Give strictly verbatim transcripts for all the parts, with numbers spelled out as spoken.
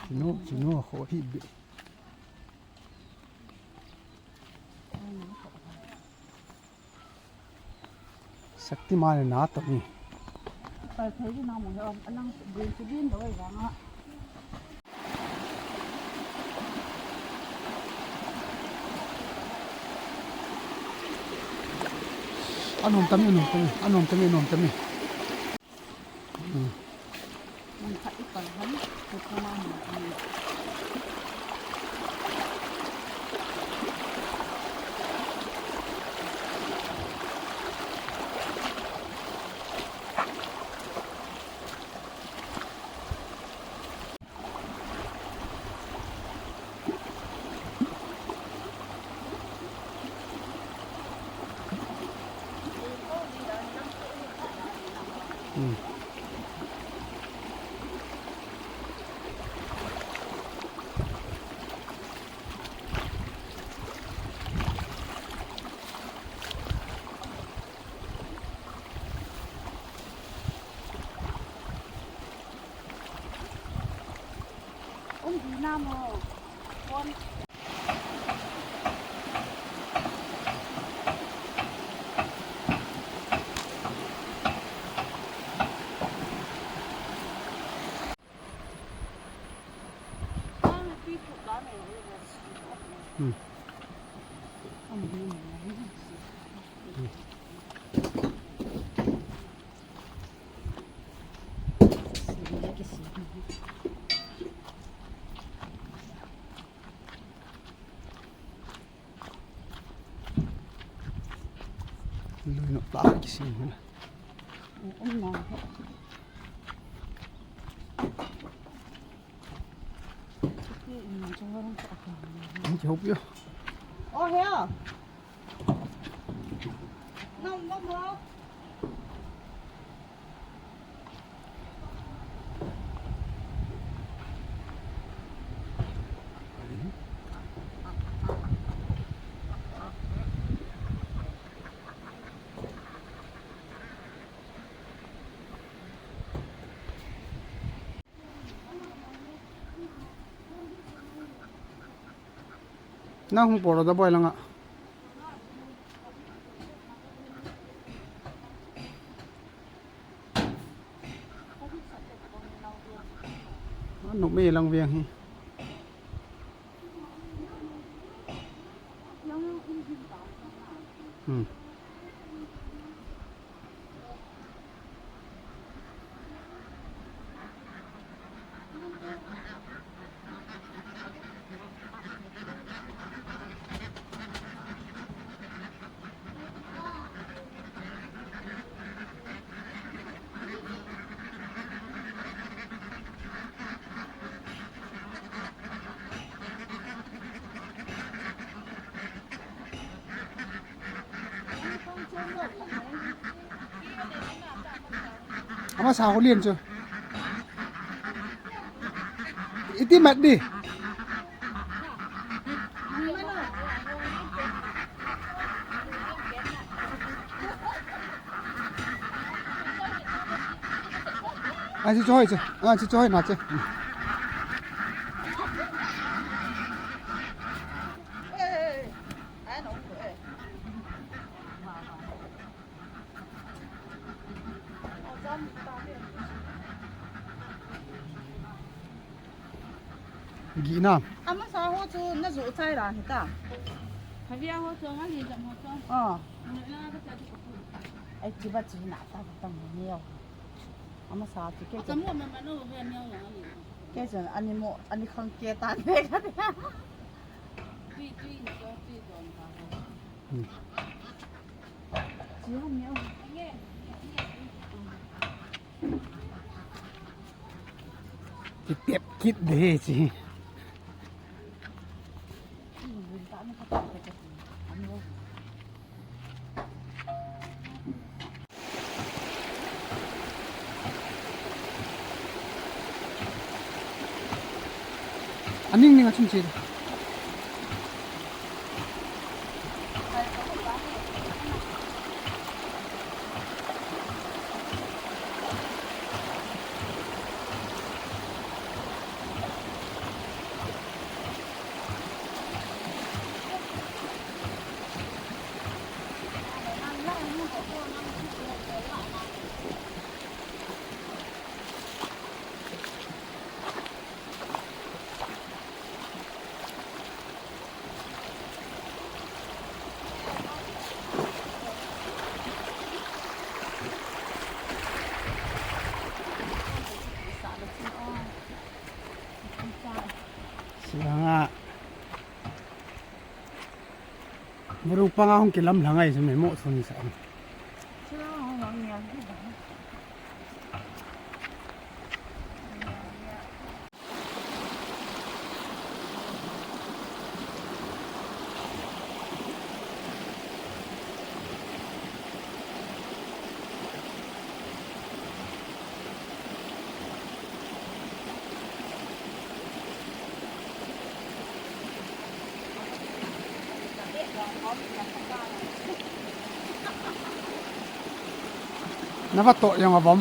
Chinu, chinu, ho hi bi. Shaktiman na to ni. Pai thei ji na mo he, alang din chu din doi vang a. Anom tami, anom tami, anom tami, anom tami. Hmm. Hmm. Um, di na mo. Kon. Hmm. Lui no pla kisim hina. Thank you, hope you. Oh, here. No, no, no. Nang hung polo da boi langa. Anu me lang veng hi. Hmm. Ama sa ko lien chu. Iti mat di. A, chi choi chu. A, chi choi na chu. Gina. Amasa ho chu na jo chai ra hita. Havia ho chu ngali jam ho chu. Ah. Ai, chi ba chi na ta ta mo ni yo. Amasa chu ke. Kamu ma ma no ve ni yo ngali. Ke chen ani mo, ani khang ke ta ne ka. Tui, tui ni chu, tui don ka. Hmm. Kitep kit de chi. Aning ning a chun che. Siang a. Vurung panga hung kilam lhangai sum mo sun sa. Na va toh jong avom.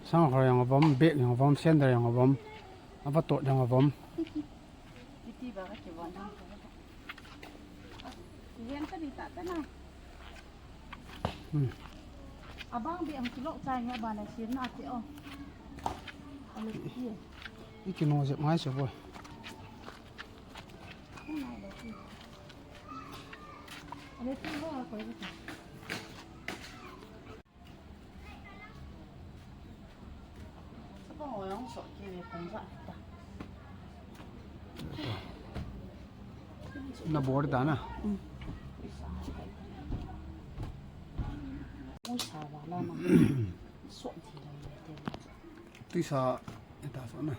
Sangkhol jong avom, bag jong avom, sandal jong avom, a va toh jong avom. Iti ba ka kivon ham. Ven ta ni ta ta na. Hmm. Abang bag ang kilok chai nga ba na sir na ti o. Ale ti. Iki no jep ngai se boy. Ang nai lo ti. Ale ti ho a koi ta. Na bor da na. Tuisa ita so na.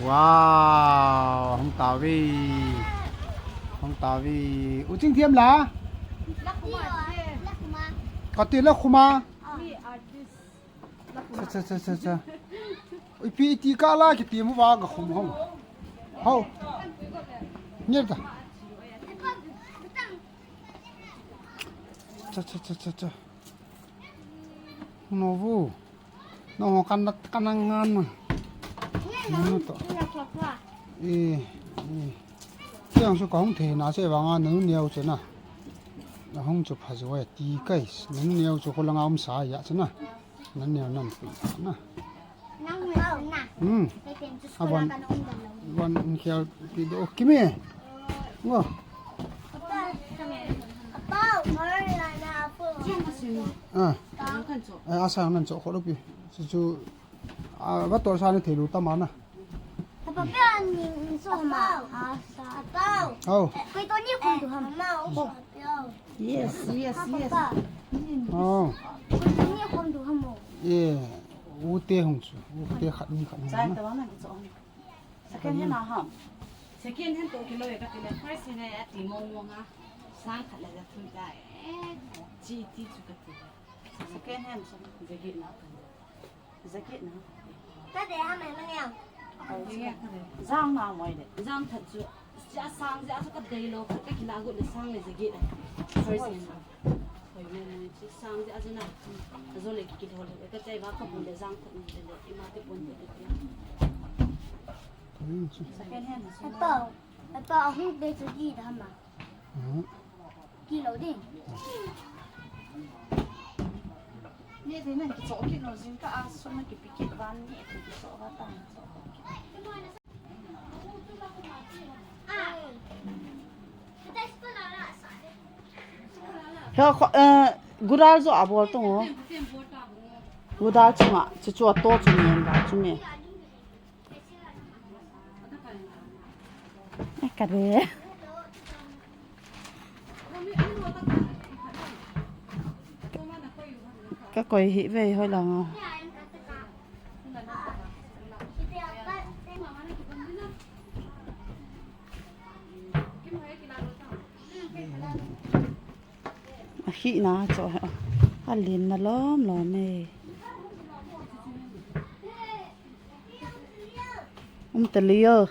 Wow, hung tave. Hung tave. U Chingthiam la? Kati la khuma. Cha, cha, cha, cha, cha. Ipi iti ka la kiti mu ba ka khum hom. Hau. Ngir ta. Cha, cha, cha, cha, cha. No vu. No ho kan nat kan ngan. No to. E, e. Tiang su ka hung the na se vanga nu neo che na. Na hung chu pha jo e ti kai. Nu neo chu ko la nga um sa ya che na. Nan neo nan pi na. Hmm. Awan. Wan in khial pi do kimi. Wo. Ah. Eh, asa nan cho kholo pi. Chu chu. Ah, va to sa ni thelu ta mana. Papa, pia ni, ni so ma. Asa. Papa. Oh. Koi to ni khom tu ham. Yes, yes, yes. Oh. Koi to ni khom tu ham mo. Yeah. Ute hung chu. Ute khat ni khat hung. Chai na. Ta na ki cho. Second hand a ham. Second hand to kilo e ka ti le. First hand a ti mong mong a. Sang khat le ja thum ta. Eh, chi ti chu ka ti. Second hand so. Jacket na ka. Jacket na. Ta de ha mai ma neo. Jang na moi de. Jang that chu. Ja sang ja chu ka dei lo ka kila gu le sang le jacket. First hand. Hoi mo mo chi sang ja chu na. Ajo le ki ki thol le ka chai ba ka bu le jang that ni le ima te pon te te. Second hand. Apa, apa hung de chu di da ma. Kilo ding. Ni te nan kicho kit no jing ka a so na kipi kit van ni te kicho va ta cho. Ka kho, eh, Gudal jo abol tong o. Gudal chunga, chu chu ato chu men ba chu me. Eh, ka re. Ka koi hi ve hoi lang o. Ahina chu, alen na lom lom e. Um ta lei o.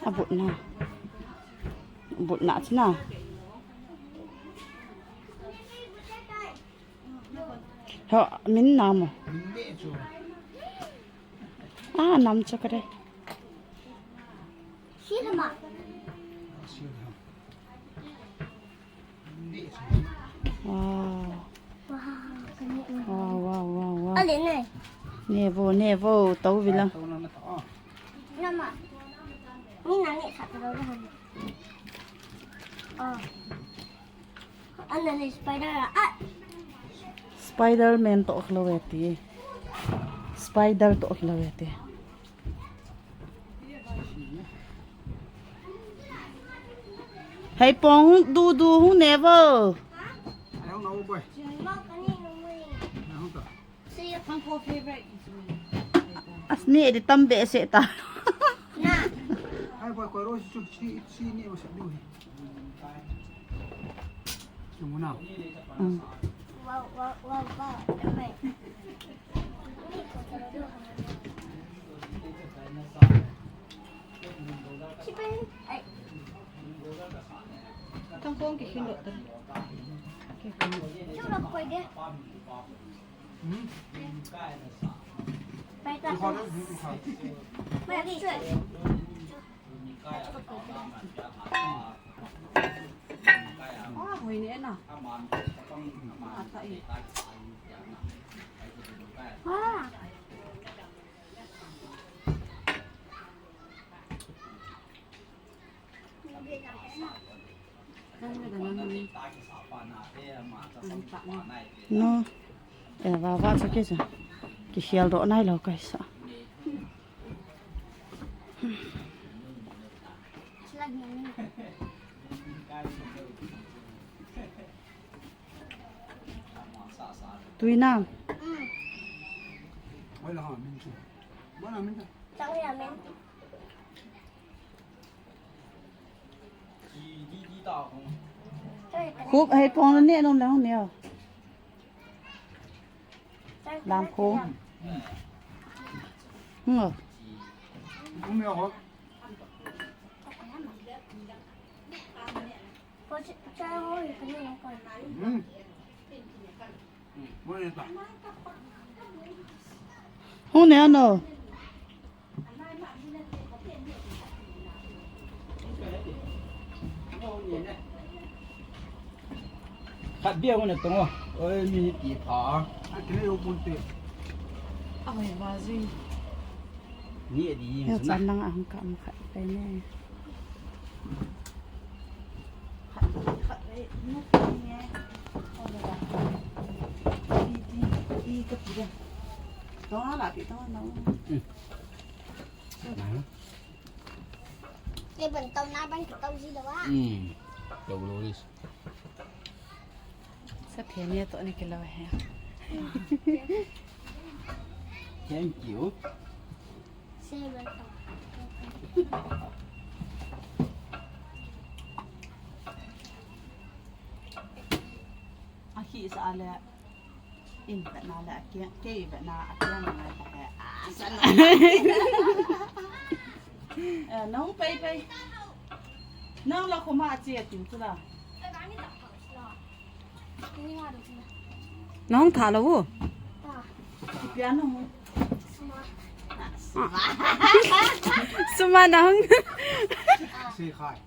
Abutna. Abutna china. Ho, min nam o. Ah, nam chu ka re. Wow. Wow, wow, wow, wow. Nevo, nevo, tau vila. Nama. Ni nani sa tau vila. Oh. Ana ni spider a. Ah. Spider-Man to khlo ve ti. Spider to khlo ve ti. Hei pong du du hung nevo. Ai hung no boy. Ai hung ta. As ni di tam behseh ta. Na. Ai boy ko ro si chu si si ni ma sa du hi. Nung na. Mm. Wow, wow, wow, wow. Tang kong ki hin lo tan. Ki hin. Chu lo koi de. Hmm? Pai ta. Pai ta. Ah, hoi ni na. Ah, ta i. Ah. No. Eh, va va chu ki chu. Ki hial do nai lo kai sa. Tui na. Khup hei pong ne nom le hong ne. Lam khup. Hmm. Hung ne ano. Khat bia hung ne tong o. Oi, mi ti pha. A kile yo pun te. A hoi ba zui. Ni a di yin. Yo chan nang a hung kam khat pe ne. Sa thenia to ni kilo he. Thank you. Ahi sa le. In vetna le a kiang, kei vetna a kiang na ta he. Ah, sa la. Eh, nang pai pai. Nang la khoma a che tin chu la. Nang tha lo. Ki pia nang. Suma nang. Se khai.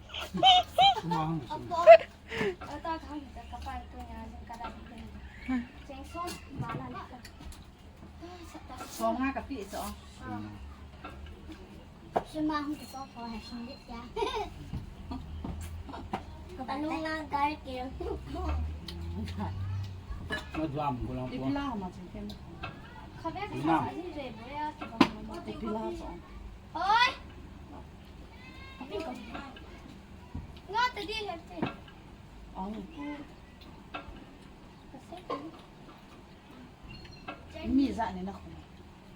Suma hung. Song nga ka pi so. Sima hung ka so ko ha shin dit ya. Panung lang kar ke. Majuam ko lang po. Ipila ma chingken. Khabe sa sa ni je boya ki bang. Ipila so. Oi. Nga tadi hepte. Ang. Mi ja ne na khu.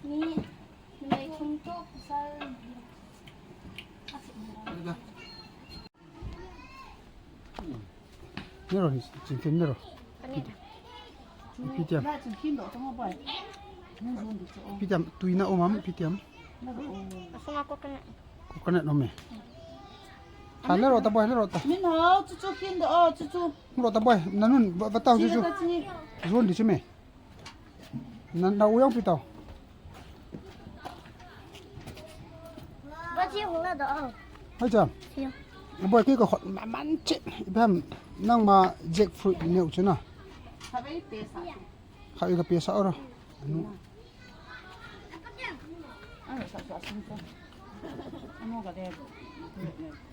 Mi. Numei thum to pasal. Nero hi, chingken nero. Ipi tiam. Ipi tiam, tuina um am, ipi tiam. Asunga coconut. Coconut um e. Ha, nero ta boy, nero ta. Min hao, chu chu kin do, oh, chu chu. Nero ta boy, nanun, ba, ba tao chu chu. Zon di chu me. Nan da u jong pi tau. Ba chi hung la do. Hai cha. Chi. Boy, kei ka khot ma man che. Bam, nangma jackfruit neu chu na. Kha ve pe sa. Kha ve ka pe sa ora. Anu.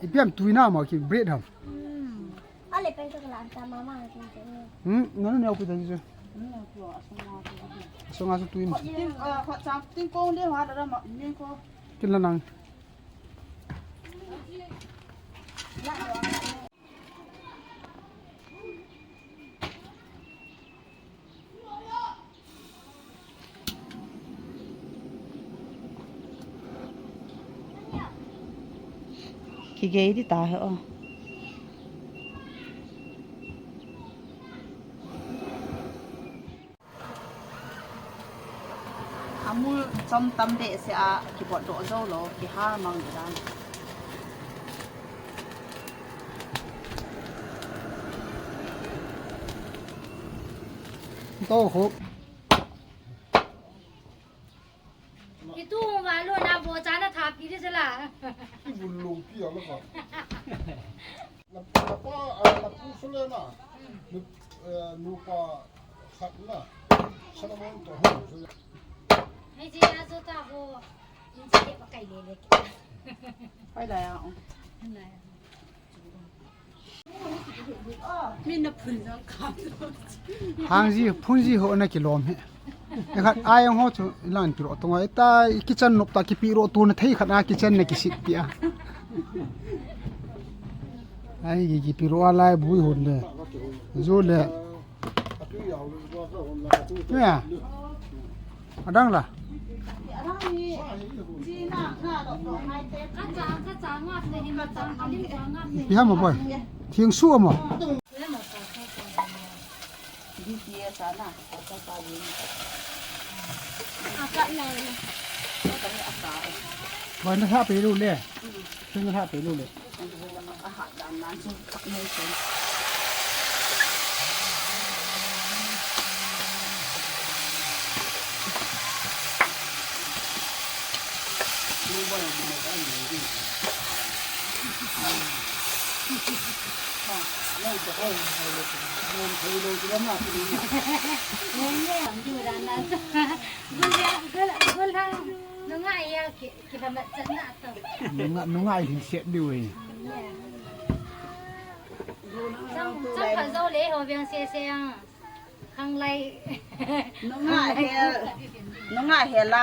Ipi ham tuina ma ki bread ham. Hmm. Ale pen ka la ta mama ha kin chen. Hmm, nanu neo pi ta ji. Asunga su tuin. Ting, ah, khat chang, ting kong de ha da ma, ni ko. Kin la nang. Kigei di ta he o. Amul chom tam behseh a kibot doh jou lou, kihar mang di dan. Tou khu. Itu hung va lo na bo cha na tha pi di sela. Ivun lou pi a la ka. Na, na pa, ah, na pu sule na. Nu, eh, nupa khat na. Solomon to ho sule. Hei ji a jo ta ho. In ji ke pa kai le le. Pai la ya o. Min na phun jong kham. Hang ji, phun ji ho na kilom he. E khat ai ho chu lan pi ro tong ai ta kitchen nop ta kipi ro tu na thei khat a kitchen na kisit pi a. Ai ki, kipi ro a lai bui hon le. Ju le. Ya. Adang la. Ipi ham boy. Thiang su ama. Boy na ha pe lu le. Thing ha pe lu le. Ngai, ngai, ang jura na. Gul, gul, gul hang. Nungai ya ki. Nunga, nunga hi set diu e. Chang, chang khat jou le ho veng se se ang. Khang lai. Nunga he, nunga he la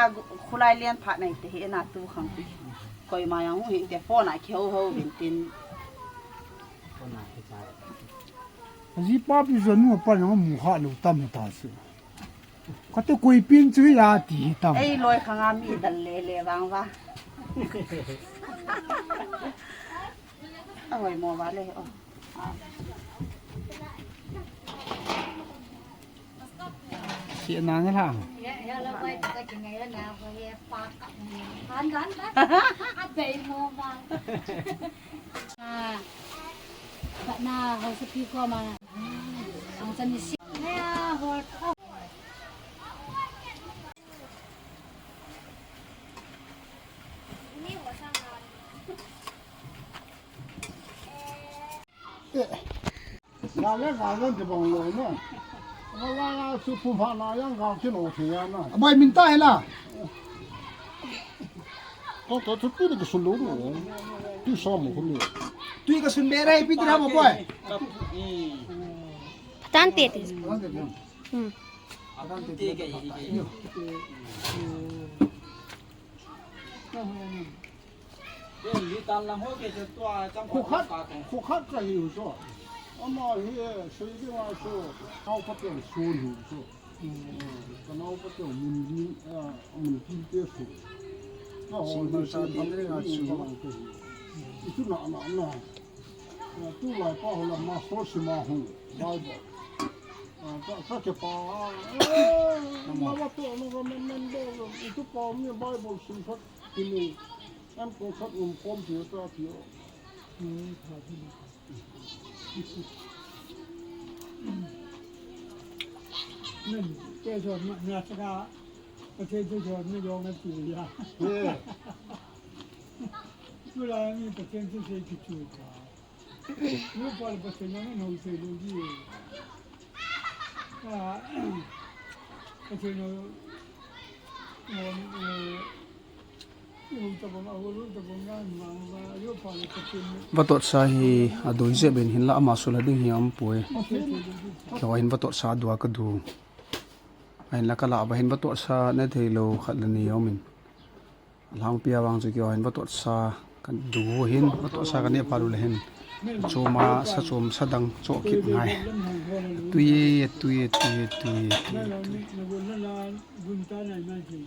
khulai lian phat nai te he na tu khang ti. Koima jong hung hin te phone a kihou hou vin tin. Ji pa pi jong nu pa jong mu kha lou tam ta se. Kate koi pin chu hi a ti hi tam. Ei loi khang a mi dal le le vang va. A hoi mo va le o. Si na na ha. Ya, ya la pai ta ki ngai na ho ye pa ka. Han han. A dei mo va. Ah. Ka na ho sa pi ko ma. Ang sa ni si. Ya ho. Nga le nga le de bang lo na. Nga la nga su pu pha na yang nga ki lo thi ya na. Boy min ta he la. Ko to tu pi de su lo lo. Tu so mo ko lo. Tui ka sun be rai, pi tira mo boy. Patante te. Hmm. Khukhat, khukhat ka hiu so. Ama hi, sei ding a so. Kau ka pen sun hiu so. Ka nau ka teu mun ding, ah, mun tin te su. Ka ho ni sa ding ring a chu. Itu na, na, na. Ah, tu lai pa ho la ma so si ma hu. Bible. Ah, ka, ka ke pa. Eh, ma wa to, ma wa men, men do. Itu pa mi Bible sin khat. Kini. Am ko khat um kom ti ta ti. Hmm, ka ti. Nen, te so na, na saka, Pathen te so na yong na tu ya. Ye. Tu la ni Pathen te se ki tu ka. Lu pa Pathen na no se lu di. Ah, Pathen no, no, no, Vatotsa hi adoi jep in hinla ama sulha ding hi aumpoi. Keiho hin vatotsa dua kadu. Ahinla kalah uva hin vatotsa ne theilou khat le ni aumin. Alhangpia vang chu keiho hin vatotsa kadu hin, vatotsa kane phat uleh hin. Choma sa chom sa dang cho kit ngai. Tui, tui, tui, tui, tui, tui.